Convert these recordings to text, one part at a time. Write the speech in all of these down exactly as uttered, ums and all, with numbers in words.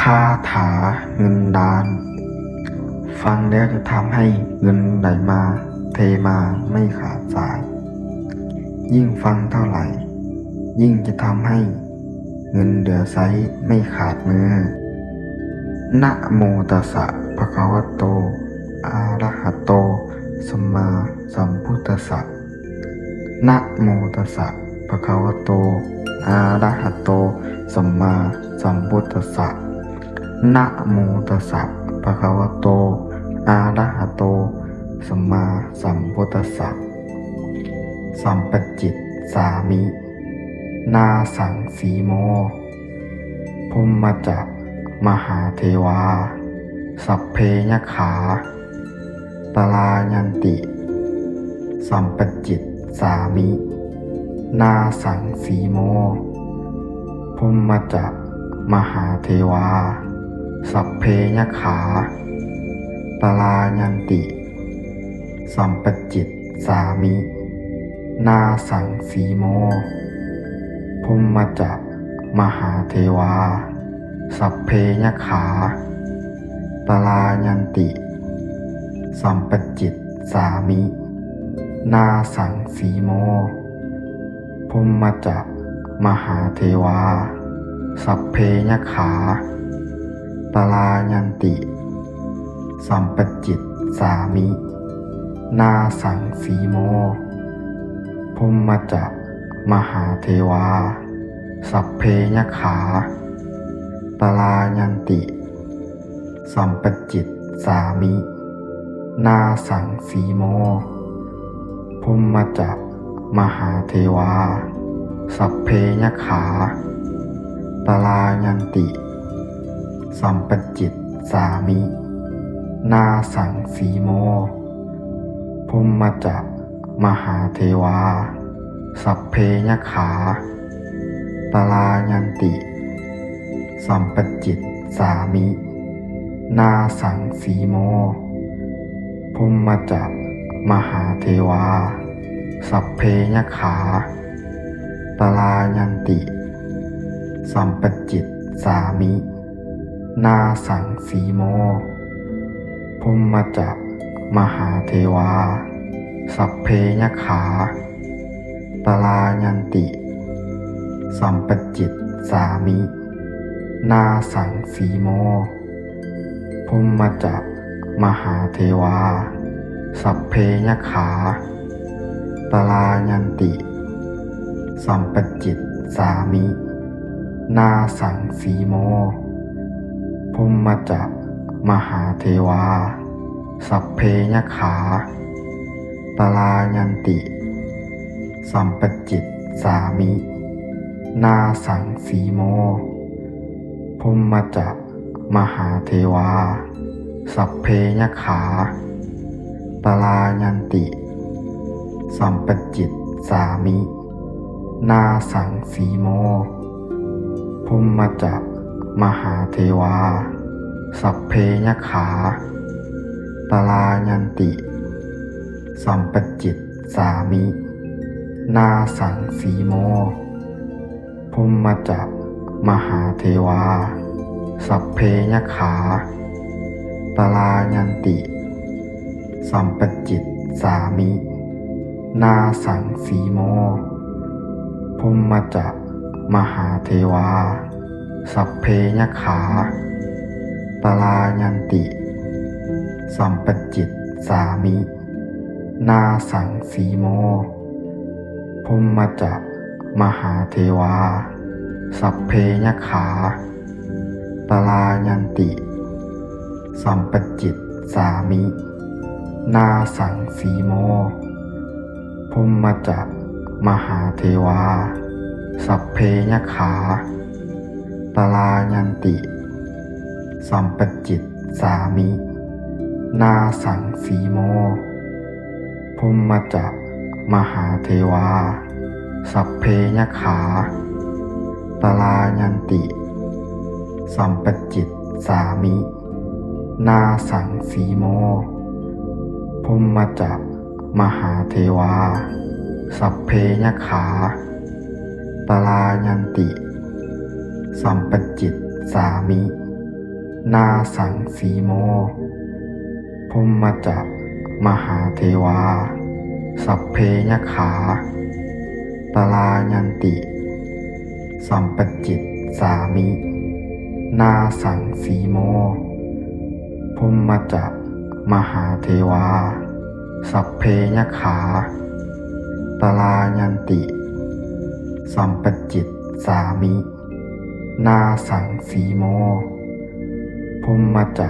คาถาเงินล้าน ฟังแล้วจะทำให้เงินไหลมาเทมาไม่ขาดสาย ยิ่งฟังเท่าไหร่ ยิ่งจะทำให้เงินเหลือใช้ไม่ขาดมือ Namo tassa bhagavato arahato sammāsambuddhassa. Namo tassa bhagavato arahato sammāsambuddhassa. Namo tassa bhagavato arahato sammāsambuddhassa. Sampacicchāmi nāsaṃsimo. Brahmā ca mahādevā sabbe yakkhā palāyanti. Sampacicchāmi nāsaṃsimo. Brahmā ca mahādevā sabbe yakkhā palāyanti. Sampacicchāmi nāsaṃsimo. Brahmā ca mahādevā sabbe yakkhā palāyanti. Sampacicchāmi nāsaṃsimo. Brahmā ca mahādevā sabbe yakkhā palāyanti. Sampacicchāmi nāsaṃsimo. Brahmā ca mahādevā sabbe yakkhā palāyanti. Sampacicchāmi nāsaṃsimo. Brahmā ca mahādevā sabbe yakkhā palāyanti. Sampacicchāmi nāsaṃsimo. Brahmā ca mahādevā sabbe yakkhā palāyanti. Sampacicchāmi nāsaṃsimo. Brahmā ca mahādevā sabbe yakkhā palāyanti. Sampacicchāmi nāsaṃsimo. Brahmā ca mahādevā sabbe yakkhā palāyanti. Sampacicchāmi nāsaṃsimo. Brahmā ca mahādevā sabbe yakkhā palāyanti. Sampacicchāmi nāsaṃsimo. Brahmā ca mahādevā sabbe yakkhā palāyanti. Sampacicchāmi nāsaṃsimo. Brahmā ca mahādevā sabbe yakkhā palāyanti. Sampacicchāmi nāsaṃsimo. Brahmā ca mahādevā sabbe yakkhā palāyanti. Sampacicchāmi nāsaṃsimo. Brahmā ca mahādevā sabbe yakkhā palāyanti. Sampacicchāmi nāsaṃsimo. Brahmā ca mahādevā sabbe yakkhā palāyanti. Sampacicchāmi nāsaṃsimo. Brahmā ca mahādevā sabbe yakkhā palāyanti. Sampacicchāmi nāsaṃsimo. Brahmā ca mahādevā sabbe yakkhā palāyanti. Sampacicchāmi nāsaṃsimo. Brahmā ca mahādevā sabbe yakkhā palāyanti. Sampacicchāmi nāsaṃsimo. Brahmā ca mahādevā sabbe yakkhā palāyanti. Sampacicchāmi nāsaṃsimo. Brahmā ca mahādevā sabbe yakkhā palāyanti, sampacicchāmi, nāsaṃsimo. Brahmā ca mahādevā sabbe yakkhā palāyanti, sampacicchāmi, nāsaṃsimo. Brahmā ca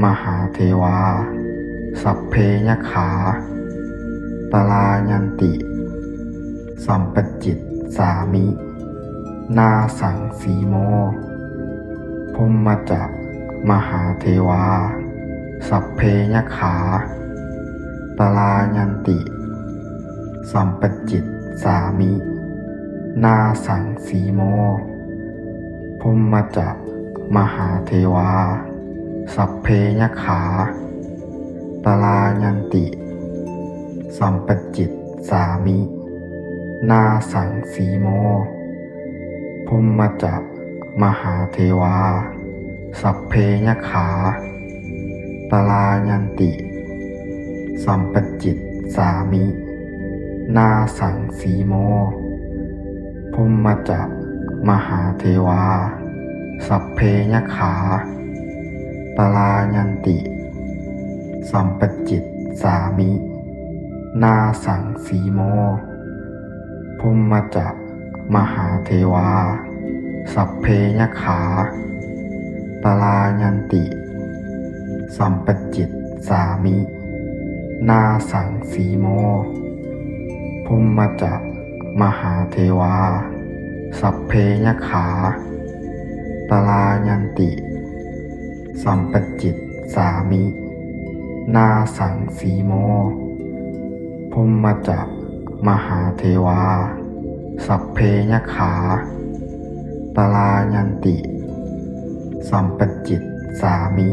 mahādevā sabbe yakkhā palāyanti, sampacicchāmi, nāsaṃsimo. Brahmā ca mahādevā sabbe yakkhā palāyanti, sampacicchāmi, nāsaṃsimo. Brahmā ca mahādevā sabbe yakkhā palāyanti, sampacicchāmi, nāsaṃsimo. Brahmā ca mahādevā sabbe yakkhā palāyanti, sampacicchāmi, nāsaṃsimo. Brahmā ca mahādevā sabbe yakkhā palāyanti, sampacicchāmi, nāsaṃsimo. Brahmā ca mahādevā sabbe yakkhā palāyanti, sampacicchāmi, nāsaṃsimo. Brahmā ca mahādevā sabbe yakkhā palāyanti, sampacicchāmi, nāsaṃsimo. Brahmā ca mahādevā sabbe yakkhā palāyanti, sampacicchāmi,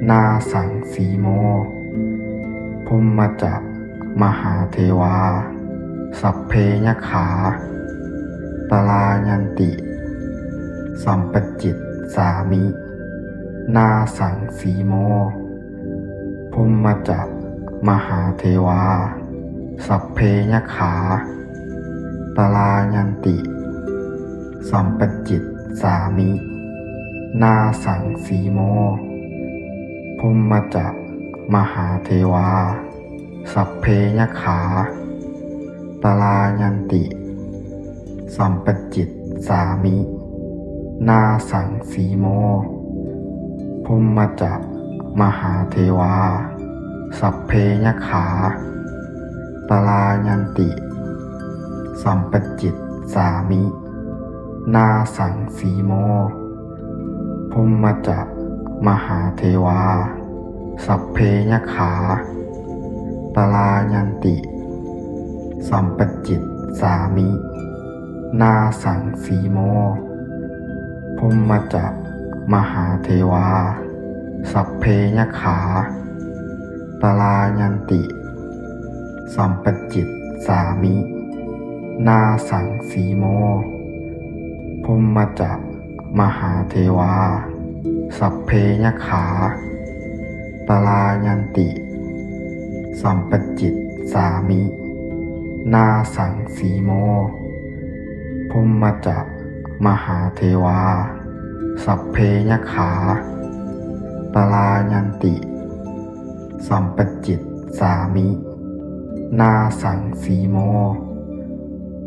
nāsaṃsimo. Brahmā ca mahādevā sabbe yakkhā palāyanti, sampacicchāmi, nāsaṃsimo. Brahmā ca mahādevā sabbe yakkhā palāyanti, sampacicchāmi, nāsaṃsimo. Brahmā ca mahādevā sabbe yakkhā palāyanti, sampacicchāmi, nāsaṃsimo. Brahmā ca mahādevā sabbe yakkhā palāyanti, sampacicchāmi, nāsaṃsimo. Brahmā ca mahādevā sabbe yakkhā palāyanti, sampacicchāmi, nāsaṃsimo. Brahmā ca mahādevā sabbe yakkhā palāyanti, sampacicchāmi, nāsaṃsimo. Brahmā ca mahādevā sabbe yakkhā palāyanti, sampacicchāmi, nāsaṃsimo. Brahmā ca mahādevā sabbe yakkhā palāyanti, sampacicchāmi, nāsaṃsimo.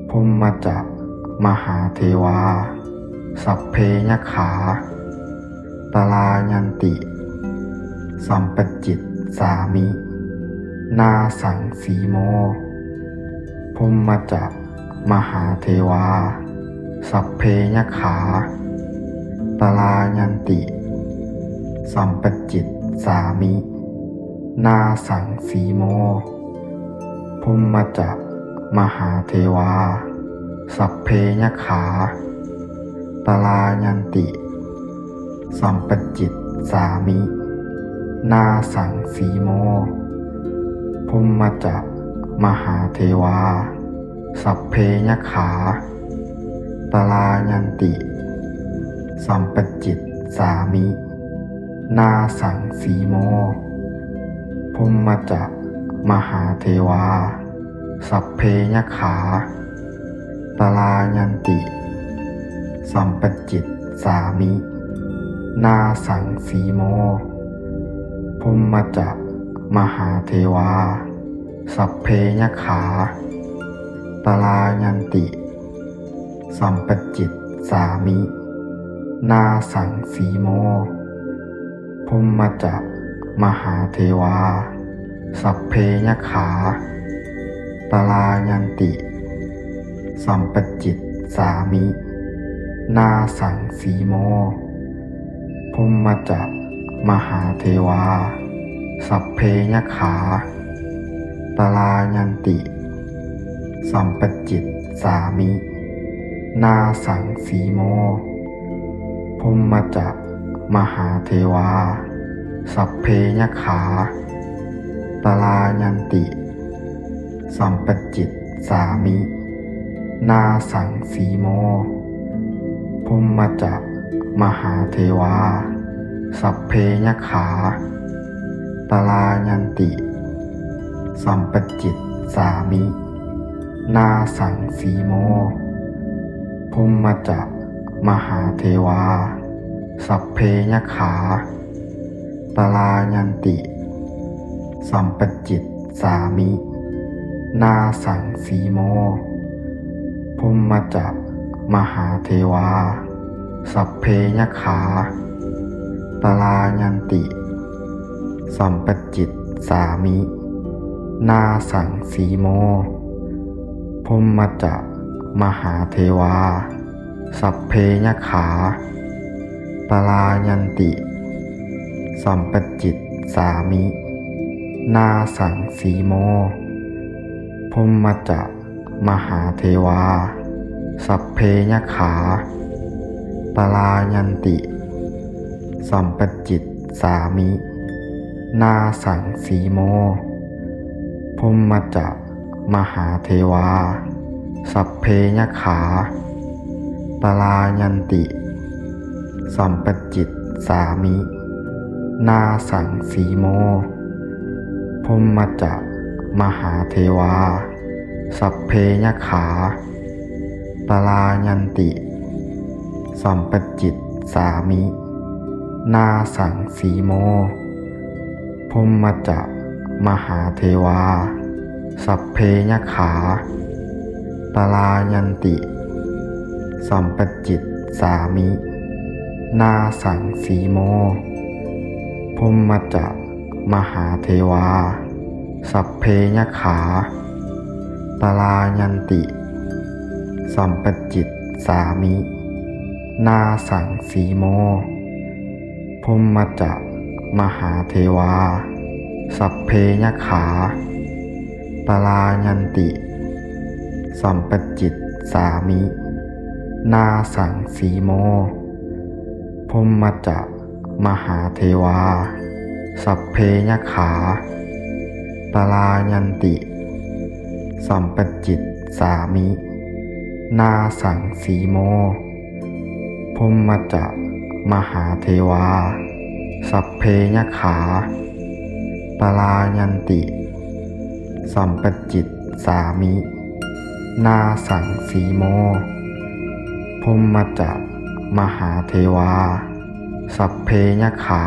Brahmā ca mahādevā sabbe yakkhā palāyanti, sampacicchāmi, nāsaṃsimo. Brahmā ca mahādevā sabbe yakkhā palāyanti, sampacicchāmi, nāsaṃsimo. Brahmā ca mahādevā sabbe yakkhā palāyanti, sampacicchāmi, nāsaṃsimo. Brahmā ca mahādevā sabbe yakkhā palāyanti, sampacicchāmi, nāsaṃsimo. Brahmā ca mahādevā sabbe yakkhā palāyanti, sampacicchāmi, nāsaṃsimo. Brahmā ca mahādevā sabbe yakkhā palāyanti, sampacicchāmi, nāsaṃsimo. Brahmā ca mahādevā sabbe yakkhā palāyanti, sampacicchāmi, nāsaṃsimo. Brahmā ca mahādevā sabbe yakkhā palāyanti, sampacicchāmi, nāsaṃsimo. Brahmā ca mahādevā sabbe yakkhā palāyanti, sampacicchāmi, nāsaṃsimo. Brahmā ca mahādevā sabbe yakkhā palāyanti, sampacicchāmi, nāsaṃsimo. Brahmā ca mahādevā sabbe yakkhā palāyanti, sampacicchāmi, nāsaṃsimo. Brahmā ca mahādevā sabbe yakkhā palāyanti, sampacicchāmi, nāsaṃsimo. Brahmā ca mahādevā sabbe yakkhā palāyanti, sampacicchāmi, nāsaṃsimo. Brahmā ca mahādevā sabbe yakkhā palāyanti, sampacicchāmi, nāsaṃsimo. Brahmā ca mahādevā sabbe yakkhā palāyanti, sampacicchāmi, nāsaṃsimo. Brahmā ca mahādevā sabbe yakkhā palāyanti, sampacicchāmi, nāsaṃsimo. Brahmā ca mahādevā sabbe yakkhā palāyanti, sampacicchāmi, nāsaṃsimo. Brahmā ca mahādevā sabbe yakkhā palāyanti, sampacicchāmi, nāsaṃsimo. Brahmā ca mahādevā sabbe yakkhā palāyanti, sampacicchāmi, nāsaṃsimo. Brahmā ca mahādevā sabbe yakkhā palāyanti, sampacicchāmi, nāsaṃsimo. Brahmā ca mahādevā sabbe yakkhā palāyanti, sampacicchāmi, nāsaṃsimo. Brahmā ca mahādevā sabbe yakkhā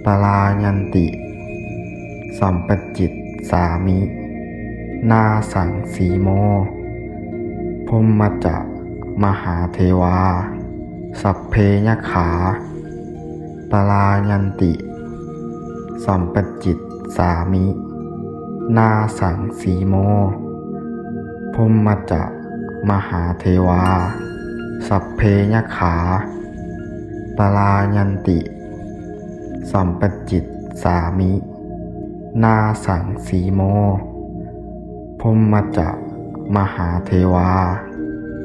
palāyanti, sampacicchāmi, nāsaṃsimo. Brahmā ca mahādevā sabbe yakkhā palāyanti, sampacicchāmi, nāsaṃsimo. Brahmā ca mahādevā sabbe yakkhā palāyanti, sampacicchāmi, nāsaṃsimo. Brahmā ca mahādevā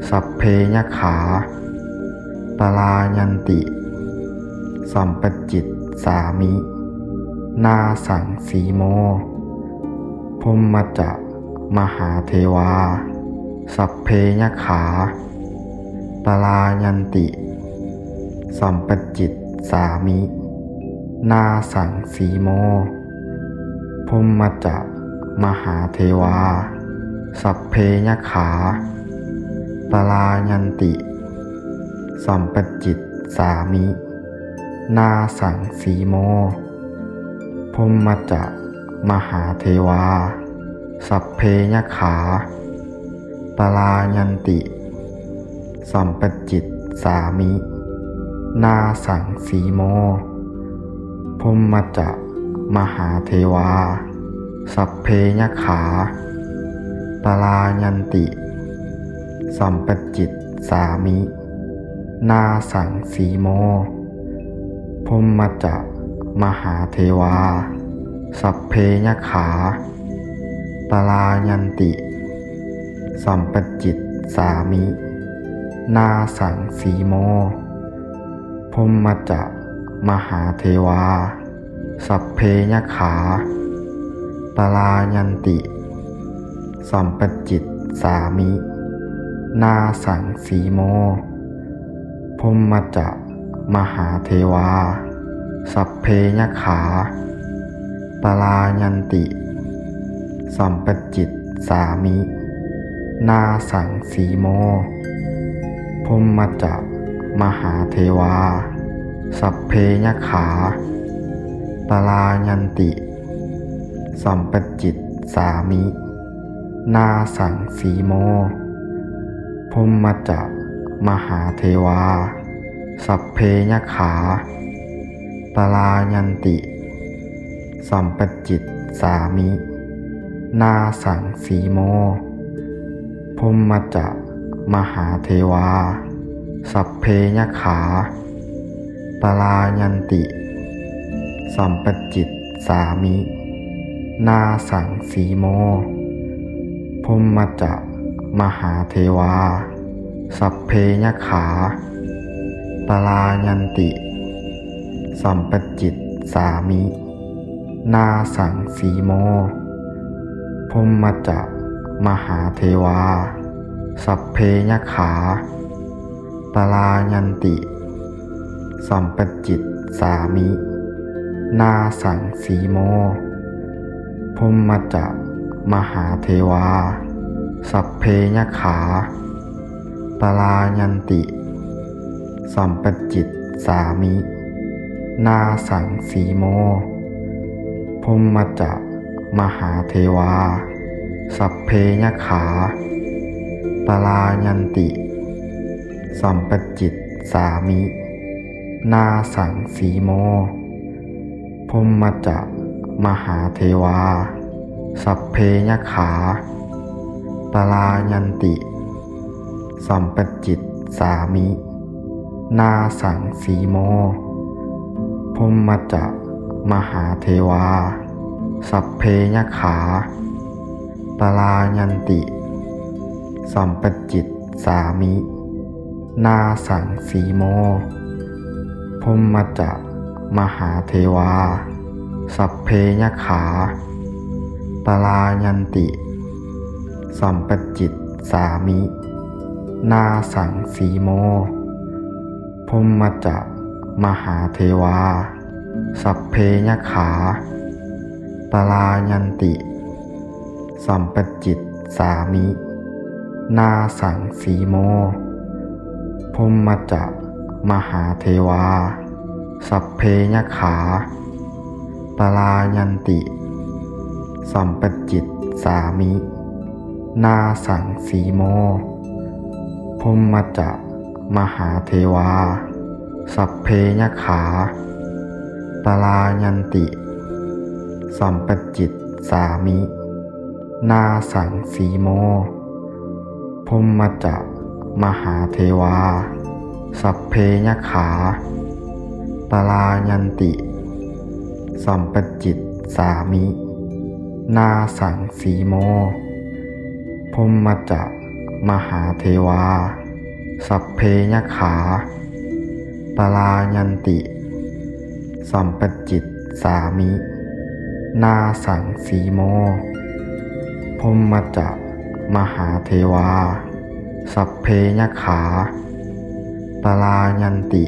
sabbe yakkhā palāyanti, sampacicchāmi, nāsaṃsimo. Brahmā ca mahādevā sabbe yakkhā palāyanti, sampacicchāmi, nāsaṃsimo. Brahmā ca mahādevā sabbe yakkhā palāyanti, sampacicchāmi nāsaṃsimo. Brahmā ca mahādevā sabbe yakkhā palāyanti, sampacicchāmi nāsaṃsimo. Brahmā ca mahādevā sabbe yakkhā palāyanti, sampacicchāmi nāsaṃsimo. Brahmā ca mahādevā sabbe yakkhā palāyanti, sampacicchāmi nāsaṃsimo. Brahmā ca mahādevā sabbe yakkhā palāyanti, sampacicchāmi nāsaṃsimo. Brahmā ca mahādevā sabbe yakkhā palāyanti, sampacicchāmi nāsaṃsimo. Brahmā ca mahādevā sabbe yakkhā palāyanti, sampacicchāmi nāsaṃsimo. Brahmā ca mahādevā sabbe yakkhā palāyanti, sampacicchāmi nāsaṃsimo. Brahmā ca mahādevā sabbe yakkhā palāyanti, sampacicchāmi nāsaṃsimo. Brahmā ca mahādevā sabbe yakkhā palāyanti, sampacicchāmi nāsaṃsimo. Brahmā ca mahādevā sabbe yakkhā palāyanti, sampacicchāmi nāsaṃsimo. Brahmā ca mahādevā sabbe yakkhā palāyanti, sampacicchāmi nāsaṃsimo. Brahmā ca mahādevā sabbe yakkhā palāyanti, sampacicchāmi nāsaṃsimo. Brahmā ca mahādevā sabbe yakkhā palāyanti, sampacicchāmi nāsaṃsimo. Brahmā ca mahādevā sabbe yakkhā palāyanti, sampacicchāmi nāsaṃsimo. Brahmā ca mahādevā sabbe yakkhā palāyanti, sampacicchāmi nāsaṃsimo. Brahmā ca mahādevā sabbe yakkhā palāyanti, sampacicchāmi nāsaṃsimo. Brahmā ca mahādevā sabbe yakkhā palāyanti, sampacicchāmi nāsaṃsimo. Brahmā ca mahādevā sabbe yakkhā palāyanti, sampacicchāmi nāsaṃsimo. Brahmā ca mahādevā sabbe yakkhā palāyanti, sampacicchāmi nāsaṃsimo. Brahmā ca mahādevā sabbe yakkhā palāyanti, sampacicchāmi nāsaṃsimo. Brahmā ca mahādevā sabbe yakkhā palāyanti,